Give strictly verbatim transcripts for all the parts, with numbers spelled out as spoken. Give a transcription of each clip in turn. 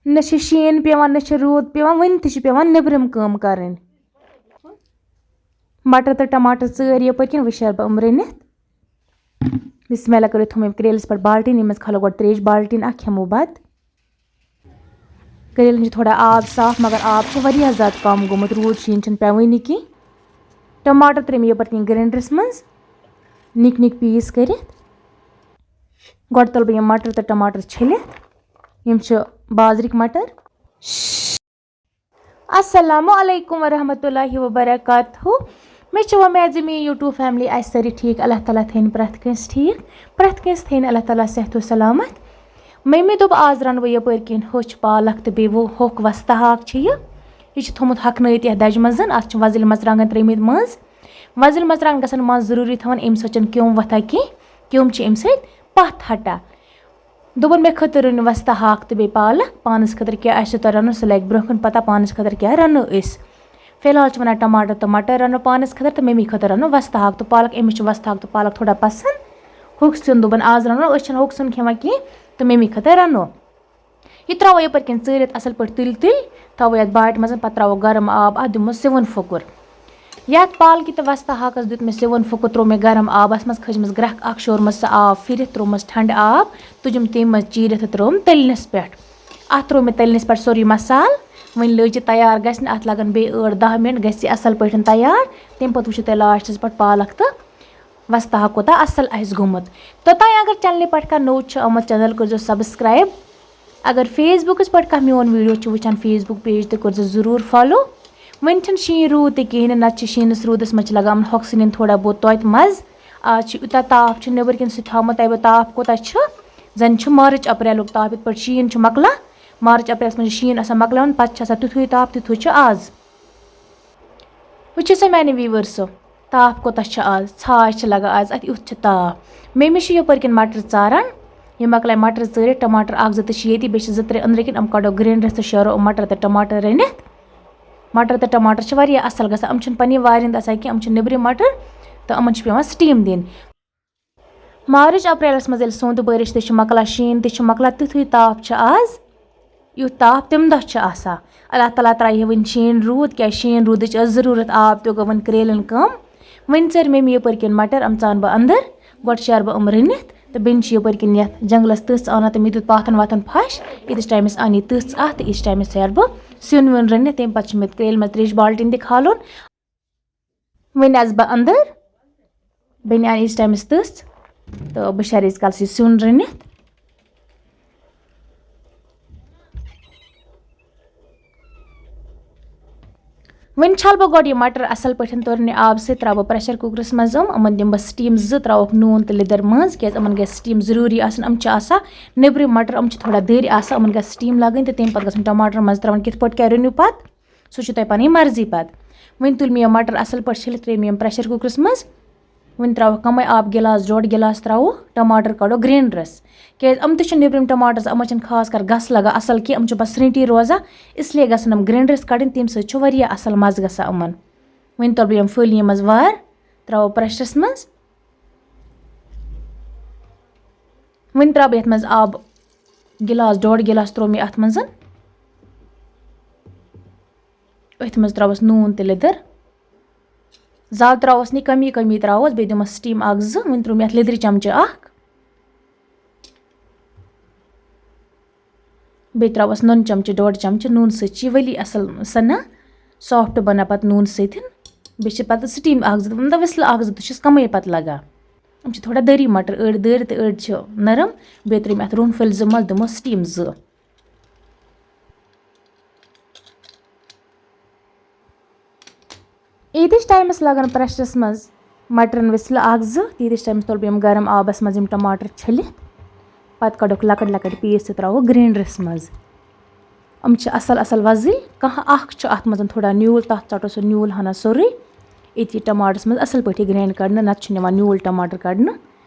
نہ چھِ شیٖن پٮ۪وان، نہ چھِ روٗد پٮ۪وان، وٕنہِ تہِ چھِ پٮ۪وان نیٚبرِم کٲم کَرٕنۍ۔ مَٹر تہٕ ٹماٹر ژٲرۍ یَپٲرۍ کِنۍ، وٕچھِ ہا بہٕ یِم رٔنِتھ۔ بسم اللہ کٔرِتھ تھوٚو مےٚ کرٛیلَس پٮ۪ٹھ بالٹیٖن، ییٚمہِ منٛز کھلو گۄڈٕ ترٛیش بالٹیٖن اَکھ، کھٮ۪مو بَتہٕ۔ کرٛیلَن چھِ تھوڑا آب صاف، مگر آب چھُ واریاہ زیادٕ کَم گوٚمُت، روٗد شیٖن چھُنہٕ پٮ۪وٲنی کِہیٖنۍ۔ ٹماٹر ترٛٲے مےٚ یَپٲرۍ کِنۍ گرینڈرَس منٛز نِکۍ نِکۍ پیٖس کٔرِتھ۔ گۄڈٕ تُلہٕ بہٕ یِم مَٹر تہٕ ٹماٹر چھٔلِتھ، یِم چھِ بازرٕکۍ مَٹر۔ السلام علیکم ورحمۃ اللہ وبرکاتہ۔ مےٚ چھِ وۄمید زِ میٛٲنۍ YouTube family آسہِ سٲری ٹھیٖک۔ اللہ تعالیٰ تھٲیِن پرٛٮ۪تھ کٲنٛسہِ ٹھیٖک، پرٛٮ۪تھ کٲنٛسہِ تھٲیِن اللہ تعالیٰ صحت و سلامت۔ مٔمی دوٚپ، آز رَنہٕ بہٕ یَپٲرۍ کِنۍ ہوٚچھ پالک تہٕ بیٚیہِ وُ-، ہوٚکھ وۄستہٕ ہاکھ چھِ یہِ۔ یہِ چھِ تھوٚمُت ہۄکھنٲیِتھ یَتھ دَجہِ منٛز۔ اَتھ چھِ وۄزٕلۍ مَرژٕوانٛگَن ترٛٲیمٕتۍ منٛز۔ وۄزٕلۍ مَرژٕوانٛگَن گژھن منٛز ضروٗری تھاوٕنۍ، اَمہِ سۭتۍ چھَنہٕ کیوٚم وۄتھان کینٛہہ، کیوٚم چھِ اَمہِ سۭتۍ پَتھ ہَٹان۔ دوٚپُن، مےٚ خٲطرٕ رٔنِو وۄستہٕ ہاکھ تہٕ بیٚیہِ پالک۔ پانَس خٲطرٕ کیٛاہ آسہِ تۄہہِ رَنُن، سُہ لَگہِ برٛونٛہہ کُن پَتہ پانَس خٲطرٕ کیٛاہ رَنو أسۍ۔ فی الحال چھِ وَنان ٹماٹر تہٕ مَٹر رَنو پانَس خٲطرٕ تہٕ مٔمی خٲطرٕ رَنو وۄستہٕ ہاکھ تہٕ پالک۔ أمِس چھِ وۄستہٕ ہاکھ تہٕ پالک تھوڑا پَسنٛد۔ ہوٚکھ سیُن دوٚپُن، آز رَنو، أسۍ چھِنہٕ ہوٚکھ سیُن کھٮ۪وان کینٛہہ تہٕ مٔمی خٲطرٕ رَنو۔ یہِ ترٛاوو یَپٲرۍ کِنۍ ژٲرِتھ اَصٕل پٲٹھۍ تُلۍ تُلۍ، تھاوو یَتھ باٹہِ منٛز، پَتہٕ ترٛاوو گرم آب، اَتھ دِمو سِوُن پھُکُر۔ یَتھ پالکہِ تہٕ وۄستہٕ ہاکَس دیُت مےٚ سِوُن پھُکُر، ترٛوو مےٚ گرم آبَس منٛز، کھٲجمَس گرٛٮ۪کھ اَکھ، شورمَس سُہ آب پھِرِتھ، ترٛوومَس ٹھنٛڈٕ آب، تُجِم تَمہِ منٛز چیٖرِتھ تہٕ ترٛووُم تٔلنِس پٮ۪ٹھ۔ اَتھ ترٛوو مےٚ تٔلنِس پٮ۪ٹھ سورُے مصالہٕ۔ وۄنۍ لٔج یہِ تیار گژھنہِ، اَتھ لَگَن بیٚیہِ ٲٹھ دَہ مِنَٹ، گژھِ یہِ اَصٕل پٲٹھۍ تیار۔ تَمہِ پَتہٕ وٕچھِو تُہۍ لاسٹَس پٮ۪ٹھ پالک تہٕ وۄستہٕ ہاکھ کوٗتاہ اَصٕل آسہِ گوٚمُت۔ توٚتام اگر چَنلہِ پٮ۪ٹھ کانٛہہ نوٚو چھُ آمُت، چَنَل کٔرۍزیو subscribe۔ اگر Facebookس پٮ۪ٹھ کانٛہہ میون video چھُ وٕچھان، Facebook page تہِ کٔرۍزیو ضروٗر follow۔ وۄنۍ چھُنہٕ شیٖن روٗد تہِ کِہیٖنۍ نہٕ، نَتہٕ چھِ شیٖنَس روٗدَس منٛز چھِ لَگان یِمَن ہۄکھٕ سِنٮ۪ن تھوڑا بہت توتہِ مَزٕ۔ آز چھُ یوٗتاہ تاپھ چھُ نیٚبٕرۍ کِنۍ سُہ تھاومُت، تۄہہِ بہٕ تاپھ کوٗتاہ چھُ، زَن چھُ مارٕچ اپریلُک تاپھ، یِتھ پٲٹھۍ شیٖن چھُ مۄکلان، مارٕچ اپریلَس منٛز چھُ شیٖن آسان مۄکلاوُن، پَتہٕ چھُ آسان تیُتھُے تاپھ، تیُتھُے چھُ آز۔ وٕچھِو سا میانہِ viewers، تاپھ کوٗتاہ چھُ آز، ژھاے چھِ لگان آز، اَتہِ یُتھ چھُ تاپھ۔ مٔمی چھِ یَپٲرۍ کِنۍ مَٹر ژاران، یہِ مۄکلایہِ مَٹر ژٲرِتھ، ٹماٹر اَکھ زٕ تہِ چھِ ییٚتی، بیٚیہِ چھِ زٕ ترٛےٚ أنٛدرٕ کِنۍ، یِم کَڑو گرینڈرَس تہٕ شیرو یِم مَٹر تہٕ ٹماٹر رٔنِتھ۔ مَٹر تہٕ ٹماٹر چھِ واریاہ اَصٕل گژھان، یِم چھِنہٕ پنٛنہِ وارِ ہِنٛدۍ آسان کینٛہہ، یِم چھِ نیٚبرِم مَٹر تہٕ یِمَن چھِ پٮ۪وان steam دِنۍ۔ مارٕچ اپریلَس منٛز ییٚلہِ سونٛتہٕ بٲرِش تہِ چھِ مۄکلان، شیٖن تہِ چھُ مۄکلان، تیُتھُے تاپھ چھُ آز، یُتھ تاپھ تَمہِ دۄہ چھُ آسان۔ اللہ تعالیٰ ترٛایہِ ہے وۄنۍ شیٖن روٗد، کیٛازِ شیٖن روٗدٕچ ٲس ضروٗرت، آب پیوٚو گوٚو وۄنۍ کرٛیلٮ۪ن کٲم۔ وۄنۍ ژٔرۍ مٔمی یَپٲرۍ کِنۍ مَٹر، یِم ژان بہٕ اَندَر، گۄڈٕ شیرٕ بہٕ یِم رٔنِتھ، تہٕ بیٚنہِ چھِ یَپٲرۍ کِنۍ یَتھ جنٛگلَس تٕژھ اَنان تہٕ مےٚ دیُت پاتھَن واتھَن پھَش، ییٖتِس ٹایمَس اَنہِ یہِ تٕژھ اَتھ تہٕ ییٖتِس ٹایمَس شیرٕ بہٕ سیُن ویُن رٔنِتھ، تَمہِ پَتہٕ چھِ مےٚ کرٛیلہِ منٛز ترٛیش بالٹیٖن تہِ کھالُن۔ وۄنۍ آسہٕ بہٕ اَندَر، بیٚنہِ اَنہِ ییٖتِس ٹایمَس تٕژھ تہٕ بہٕ شیرٕ ییٖتِس کالَس یہِ سیُن رٔنِتھ۔ وۄنۍ چھَلہٕ بہٕ گۄڈٕ یہِ مَٹر اَصٕل پٲٹھۍ تورنہِ آبہٕ سۭتۍ، ترٛاوٕ بہٕ pressure cookerَس منٛز یِم، یِمَن دِمہٕ بہٕ steam زٕ، ترٛاوَکھ نوٗن تہٕ لیٚدٕر منٛز، کیٛازِ یِمَن گژھِ steam ضروٗری آسٕنۍ۔ یِم چھِ آسان نیٚبرِم مَٹر، یِم چھِ تھوڑا دٔرۍ آسان، یِمَن گژھِ steam لَگٕنۍ تہٕ تَمہِ پَتہٕ گژھن ٹماٹرَن منٛز ترٛاوٕنۍ۔ کِتھ پٲٹھۍ کیٛاہ رٔنِو پَتہٕ، سُہ چھُ تۄہہِ پَنٕنۍ مرضی پَتہٕ۔ وۄنۍ تُلۍ مےٚ یِم مَٹر اَصٕل پٲٹھۍ چھٔلِتھ، ترٛٲے مےٚ یِم pressure cookerَس منٛز۔ وۄنۍ ترٛاوَکھ کَمٕے آب، گِلاس ڈۄڈ گِلاس ترٛاوو، ٹماٹر کَڑو گرینڈرَس، کیٛازِ یِم تہِ چھِ نیٚبرِم ٹماٹر، یِمَن چھِنہٕ خاص کر گَس لَگان اَصٕل کینٛہہ، یِم چھِ پَتہٕ سرٛنٛٹی روزان، اس لیے گژھن یِم گرینڈرَس کَڑٕنۍ، تَمہِ سۭتۍ چھُ واریاہ اَصٕل مَزٕ گژھان یِمَن۔ وۄنۍ تُلہٕ بہٕ یِم پھٔلۍ یِم منٛز وارٕ، ترٛاوو pressure منٛز۔ وۄنۍ ترٛاوٕ بہٕ یَتھ منٛز آب، گِلاس ڈۄڈ گِلاس ترٛوو مےٚ اَتھ منٛز۔ أتھۍ منٛز ترٛاوَس نوٗن تہٕ لیٚدٕر۔ زیادٕ ترٛاوَس نہٕ، کمی کمی ترٛاوَس، بیٚیہِ دِمَس steam اَکھ زٕ۔ وۄنۍ ترٛوو مےٚ اَتھ لیٚدرِ چمچہٕ اَکھ۔ بیٚیہِ ترٛاوَس نُن چمچہٕ، ڈۄڈ چمچہٕ۔ نوٗنہٕ سۭتۍ چھِ یہِ ؤلی اَصٕل سَنان، soft بَنان پَتہٕ نوٗنہٕ سۭتۍ۔ بیٚیہِ چھِ پَتہٕ steam اَکھ زٕ، مطلب وِسلہٕ اَکھ زٕ تہِ چھِس کَمٕے پَتہٕ لَگان۔ یِم چھِ تھوڑا دٔری مَٹر، أڑۍ دٔرۍ تہٕ أڑۍ چھِ نرم۔ بیٚیہِ ترٛٲوۍ مےٚ اَتھ رُہَن پھٔلۍ زٕ منٛز، دِمو steam زٕ۔ ییٖتِس ٹایمَس لَگَن pressure منٛز مَٹرَن وِسلہٕ اَکھ زٕ، تیٖتِس ٹایمَس تُلہٕ بہٕ یِم گرم آبَس منٛز یِم ٹماٹر چھٔلِتھ، پَتہٕ کَڑوکھ لۄکٕٹۍ لۄکٕٹۍ piece تہٕ ترٛاووکھ گرینڈرَس منٛز۔ یِم چھِ اَصٕل اَصٕل وۄزٕلۍ، کانٛہہ اَکھ چھُ اَتھ منٛز تھوڑا نیوٗل، تَتھ ژَٹو سُہ نیوٗل ہَنا سورُے۔ أتی ٹماٹرَس منٛز اَصٕل پٲٹھۍ یہِ grind کَڑنہٕ، نَتہٕ چھُنہٕ یِوان نیوٗل ٹماٹر کَڑنہٕ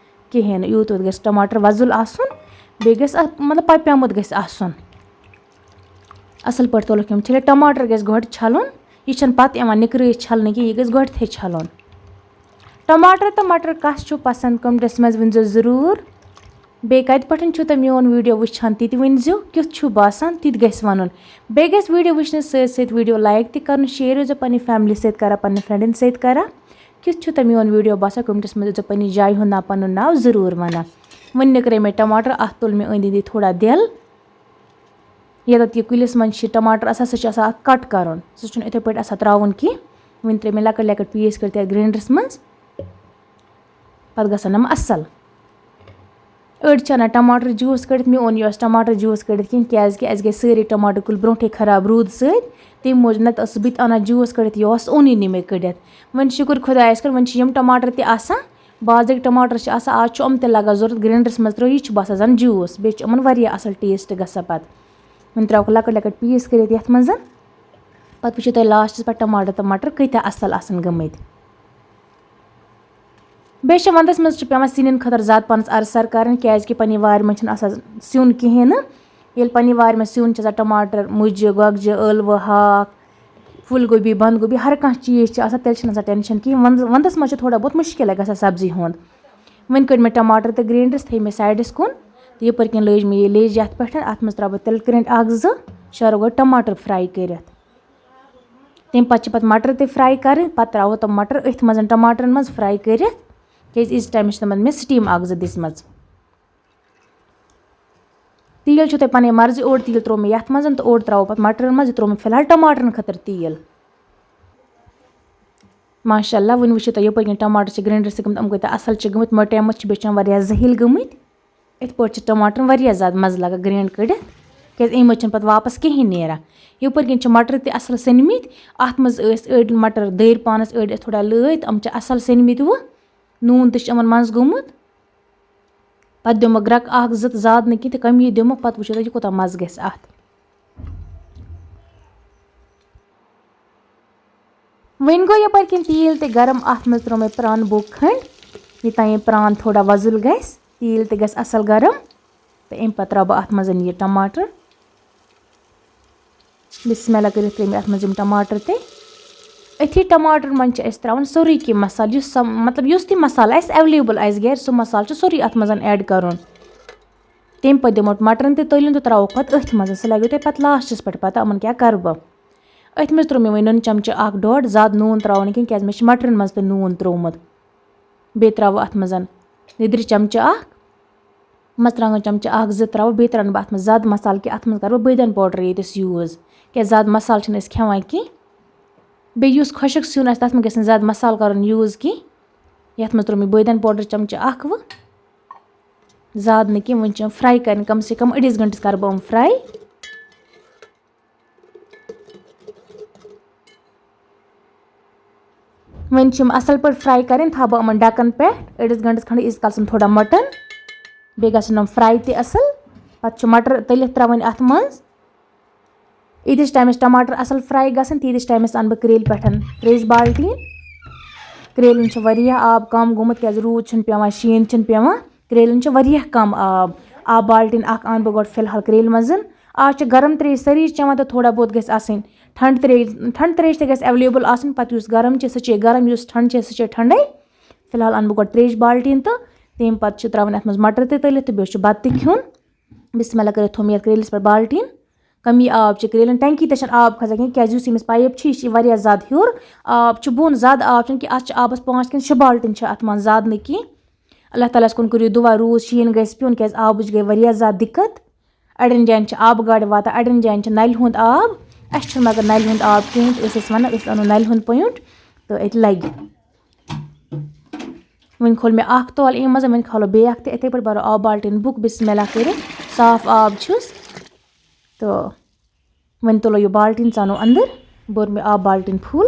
کِہیٖنۍ نہٕ۔ یوٗت یوٗت گژھِ ٹماٹر وۄزُل آسُن، بیٚیہِ گژھِ اَتھ، مطلب، پَپیومُت گژھِ آسُن۔ اَصٕل پٲٹھۍ تُلُکھ یِم چھٔلِتھ۔ ٹماٹر گژھِ گۄڈٕ چھَلُن، یہِ چھَنہٕ پَتہٕ یِوان نِکرٲیِتھ چھَلنہٕ کینٛہہ، یہِ گژھِ گۄڈٕتھٕے چھَلُن۔ ٹماٹر تہٕ مَٹر کَس چھُو پَسنٛد، comments منٛز ؤنۍزیو ضروٗر۔ بیٚیہِ کَتہِ پٮ۪ٹھ چھُو تۄہہِ میون ویٖڈیو وٕچھان، تہِ تہِ ؤنۍ زیو، کیُتھ چھُ باسان، تہِ تہِ گژھِ وَنُن۔ بیٚیہِ گژھِ ویٖڈیو وٕچھنہٕ سۭتۍ سۭتۍ ویٖڈیو لایِک تہِ کَرُن، شِیَر ٲسۍ زیو پنٛنہِ فیملی سۭتۍ کَران، پنٛنٮ۪ن فرٛٮ۪نٛڈَن سۭتۍ کَران۔ کیُتھ چھُ تۄہہِ میون ویٖڈیو باسان، کمنٹَس منٛز ٲسۍ زیو پنٛنہِ جایہِ ہُنٛد ناو، پَنُن ناو ضروٗر وَنان۔ وۄنۍ نِکرے مےٚ ٹماٹر، اَتھ تُل مےٚ أنٛدۍ أنٛدۍ تھوڑا دٮ۪ل۔ ییٚتٮ۪تھ یہِ کُلِس منٛز چھِ ٹماٹر آسان، سُہ چھُ آسان اَتھ کَٹ کَرُن، سُہ چھُنہٕ یِتھَے پٲٹھۍ آسان ترٛاوُن کینٛہہ۔ وۄنۍ ترٛٲے مےٚ لۄکٕٹۍ لۄکٕٹۍ پیٖس کٔرِتھ یَتھ گرٛاینڈرَس منٛز، پَتہٕ گژھن یِم اَصٕل۔ أڑۍ چھِ اَنان ٹماٹر جوٗس کٔڑِتھ، مےٚ اوٚن یہِ اوس ٹماٹر جوٗس کٔڑِتھ کِہیٖنۍ، کیٛازِکہِ اَسہِ گٔے سٲری ٹماٹر کُلۍ برونٛٹھٕے خراب روٗدٕ سۭتۍ، تَمہِ موٗجوٗب نَتہٕ ٲسٕس بہٕ تہِ اَنان جوٗس کٔڑِتھ، یہِ اوس اوٚنُے نہٕ مےٚ کٔڑِتھ۔ وۄنۍ شُکُر خۄدایَس کُن، وۄنۍ چھِ یِم ٹماٹر تہِ آسان، بازرٕکۍ ٹماٹر چھِ آسان، آز چھُ یِم تہِ لگان ضوٚرَتھ، گرٛاینڈرَس منٛز ترٛٲوِتھ، یہِ چھُ باسان زَن جوٗس، بیٚیہِ چھُ یِمَن واریاہ اَصٕل ٹیسٹ گژھان پَتہٕ۔ وۄنۍ ترٛاوَکھ لۄکٕٹۍ لۄکٕٹۍ پیٖس کٔرِتھ یَتھ منٛز، پَتہٕ وٕچھِو تُہۍ لاسٹَس پٮ۪ٹھ ٹماٹر تہٕ مَٹر کۭتیٛاہ اَصٕل آسَن گٔمٕتۍ۔ بیٚیہِ چھِ وَندَس منٛز چھِ پٮ۪وان سِنٮ۪ن خٲطرٕ زیادٕ پَہنَس اَرٕ سَرٕ کَرٕنۍ، کیٛازِکہِ پنٛنہِ وارِ منٛز چھِنہٕ آسان سیُن کِہیٖنۍ نہٕ۔ ییٚلہِ پنٛنہِ وارِ منٛز سیُن چھِ آسان، ٹماٹر، مُجہِ، گۄگجہِ، ٲلوٕ، ہاکھ، پھوٗل گوبی، بنٛد گوبی، ہر کانٛہہ چیٖز چھِ آسان، تیٚلہِ چھِنہٕ آسان ٹٮ۪نشَن کِہیٖنۍ۔ وَنٛدَس، وَنٛدَس منٛز چھِ تھوڑا بہت مُشکِلٕے گژھان سبزی ہُنٛد۔ وۄنۍ کٔڑۍ مےٚ ٹماٹر تہٕ گرٛاینڈرَس، تھٲے مےٚ سایڈَس کُن، تہٕ یَپٲرۍ کِنۍ لٲج مےٚ یہِ لیٚج یَتھ پٮ۪ٹھ، اَتھ منٛز ترٛاوٕ بہٕ تِلہٕ کریٚنٛڈ اَکھ زٕ، شیرو گۄڈٕ ٹماٹر فرٛاے کٔرِتھ۔ تَمہِ پَتہٕ چھِ پَتہٕ مَٹر تہِ فرٛاے کَرٕنۍ، پَتہٕ ترٛاوو تِم مَٹر أتھۍ منٛز ٹماٹرَن منٛز فرٛاے کٔرِتھ، کیٛازِ ییٖتِس ٹایمَس چھِ تِمَن مےٚ سِٹیٖم اَکھ زٕ دِژمٕژ۔ تیٖل چھُو تۄہہِ پَنٕنۍ مرضی، اوٚڑ تیٖل ترٛوو مےٚ یَتھ منٛز تہٕ اوٚڑ ترٛاوو پَتہٕ مَٹرَن منٛز، یہِ ترٛوو مےٚ فِلحال ٹماٹرَن خٲطرٕ تیٖل۔ ماشاء اللہ، وٕنہِ وٕچھِو تُہۍ یَپٲرۍ کِنۍ ٹماٹر چھِ گرٛاینڈَر سۭتۍ گٔمٕتۍ، یِم کۭتیٛاہ اَصٕل چھِ گٔمٕتۍ، مۄٹیمٕتۍ چھِ، بیٚیہِ چھِ یِم واریاہ زٔہِلۍ گٔمٕتۍ۔ یِتھ پٲٹھۍ چھِ ٹماٹرَن واریاہ زیادٕ مَزٕ لَگان گرٛاینڈ کٔڑِتھ، کیٛازِ اَمہِ منٛز چھِنہٕ پَتہٕ واپَس کِہیٖنۍ نیران۔ یَپٲرۍ کِنۍ چھِ مَٹر تہِ اَصٕل سٔنۍمٕتۍ، اَتھ منٛز ٲسۍ أڑۍ مَٹر دٔرۍ پانَس، أڑۍ ٲسۍ تھوڑا لٲتۍ، یِم چھِ اَصٕل سٔنۍمٕتۍ وۄنۍ۔ نوٗن تہِ چھُ یِمَن منٛز گوٚمُت۔ پَتہٕ دِمو گرٛٮ۪کہٕ اَکھ زٕ تہٕ زیادٕ نہٕ کینٛہہ، تہٕ کَمی دِمو، پَتہٕ وٕچھو تُہۍ یہِ کوٗتاہ مَزٕ گژھِ اَتھ۔ وۄنۍ گوٚو یَپٲرۍ کِنۍ تیٖل تہِ گرم، اَتھ منٛز ترٛوو مےٚ پرٛان بوٚگ کھنٛڈ، یوٚتام یہِ پرٛان تھوڑا وۄزُل گژھِ، تیٖل تہِ گژھِ اَصٕل گرم، تہٕ اَمہِ پَتہٕ ترٛاوٕ بہٕ اَتھ منٛز یہِ ٹماٹر۔ بسم اللہ کٔرِتھ ترٛٲوۍ مےٚ اَتھ منٛز یِم ٹماٹر تہِ۔ أتھی ٹماٹرن منٛز چھِ أسۍ ترٛاوان سورُے کینٛہہ مصالہٕ، یُس سم-، مطلب یُس تہِ مصالہٕ اَسہِ ایویلیبل آسہِ گرِ، سُہ مصالہٕ چھُ سورُے اَتھ منٛز ایڈ کَرُن۔ تَمہِ پَتہٕ دِمو مَٹرَن تہِ تٔلیُن تہٕ ترٛاوو پَتہٕ أتھۍ منٛز۔ سُہ لَگیو تۄہہِ پَتہٕ لاسٹَس پٮ۪ٹھ پَتہ یِمَن کیٛاہ کَرٕ بہٕ۔ أتھۍ منٛز ترٛوو مےٚ وۄنۍ نُنہٕ چَمچہٕ اَکھ ڈۄڈ، زیادٕ نوٗن ترٛاوو نہٕ کینٛہہ، کیٛازِ مےٚ چھِ مَٹرَن منٛز تہِ نوٗن ترٛوومُت۔ بیٚیہِ ترٛاوو اَتھ منٛز لیٚدرِ چَمچہٕ اَکھ، مَرژٕوانٛگَن چَمچہٕ اَکھ زٕ ترٛاوو۔ بیٚیہِ ترٛاوٕ نہٕ بہٕ اَتھ منٛز زیادٕ مصالہٕ کینٛہہ، اَتھ منٛز کَرٕ بہٕ بٲدیان پاوڈَر ییٚتٮ۪س یوٗز، کیٛازِ زیادٕ مصالہٕ چھِنہٕ أسۍ کھٮ۪وان کینٛہہ۔ بیٚیہِ یُس خۄشک سیُن آسہِ، تَتھ منٛز گژھِ نہٕ زیادٕ مصالہٕ کَرُن یوٗز کینٛہہ۔ یَتھ منٛز ترٛوو مےٚ بٲدیان پاوڈَر چَمچہٕ اَکھ وٕ، زیادٕ نہٕ کینٛہہ، وۄنۍ چھِ یِم فرٛاے کَرٕنۍ، کَم سے کَم أڑِس گھنٹَس کَرٕ بہٕ یِم فرٛاے۔ وۄنۍ چھِ یِم اَصٕل پٲٹھۍ فرٛاے کَرٕنۍ، تھاوٕ بہٕ یِمَن ڈَکَن پٮ۪ٹھ أڑِس گھنٹَس کھنٛڈ، ییٖتِس کالَس یِم تھوڑا مۄٹَن، بیٚیہِ گژھن یِم فرٛاے تہِ اَصٕل۔ پَتہٕ چھِ مَٹر تٔلِتھ ترٛاوٕنۍ اَتھ منٛز۔ ییٖتِس ٹایمَس ٹماٹر اَصٕل فرٛاے گژھن، تیٖتِس ٹایمَس اَنہٕ بہٕ کرٛیلہِ پٮ۪ٹھ ترٛیش بالٹیٖن۔ کرٛیلٮ۪ن چھُ واریاہ آب کَم گوٚمُت، کیٛازِ روٗد چھُنہٕ پٮ۪وان، شیٖن چھُنہٕ پٮ۪وان۔ کرٛیلٮ۪ن چھُ واریاہ کَم آب۔ آب بالٹیٖن اَکھ اَنہٕ بہٕ گۄڈٕ فِلحال کرٛیلہِ منٛز۔ آز چھِ گرم ترٛیش سٲری چٮ۪وان تہٕ تھوڑا بہت گژھِ آسٕنۍ ٹھنٛڈ ترٛیش۔ ٹھنٛڈ ترٛیش تہِ گژھِ ایویلیبل آسٕنۍ، پَتہٕ یُس گرم چھِ، سُہ چیٚیہِ گرم، یُس ٹھنٛڈ چیٚیہِ، سُہ چیٚیہِ ٹھنٛڈَے۔ فِلحال اَنہٕ بہٕ گۄڈٕ ترٛیش بالٹیٖن تہٕ تَمہِ پَتہٕ چھِ ترٛاوٕنۍ اَتھ منٛز مَٹر تہِ تٔلِتھ تہٕ بیٚیہِ چھُ بَتہٕ تہِ کھیوٚن۔ بسم اللہ کٔرِتھ تھوٚو مےٚ یَتھ کرٛیلِس پٮ۪ٹھ بالٹیٖن۔ کمی آب چھِ کرٛیلَن، ٹینکی تہِ چھَنہٕ آب کھسان کینٛہہ، کیٛازِ یُس ییٚمِس پایپ چھِ، یہِ چھِ واریاہ زیادٕ ہیوٚر۔ آب چھُ بۄن، زیادٕ آب چھُنہٕ کینٛہہ، اَتھ چھِ آبَس پانٛژھ کِنہٕ شےٚ بالٹیٖن چھِ اَتھ منٛز، زیادٕ نہٕ کینٛہہ۔ اللہ تعالیٰ ہَس کُن کٔرِو دُعا، روٗد شیٖن گژھِ پیوٚن، کیٛازِ آبٕچ گٔے واریاہ زیادٕ دِقت۔ اَڑٮ۪ن جایَن چھِ آبہٕ گاڑِ واتان، اَڑٮ۪ن جایَن چھِ نَلہِ ہُنٛد آب۔ اَسہِ چھُنہٕ مگر نَلہِ ہُنٛد آب کِہیٖنۍ، تہٕ أسۍ ٲسۍ وَنان، أسۍ اَنو نَلہِ ہُنٛد پویِنٛٹ تہٕ أتہِ لَگہِ۔ وۄنۍ کھول مےٚ اَکھ تولہٕ اَمہِ منٛز، وۄنۍ کھولو بیٚیہِ اَکھ تہِ۔ یِتھَے پٲٹھۍ بَرو آب بالٹیٖن بُک، بسم اللہ کٔرِتھ، صاف آب چھُس۔ تہٕ وۄنۍ تُلو یہِ بالٹیٖن، ژانو اَندَر۔ بوٚر مےٚ آب بالٹیٖن فُل۔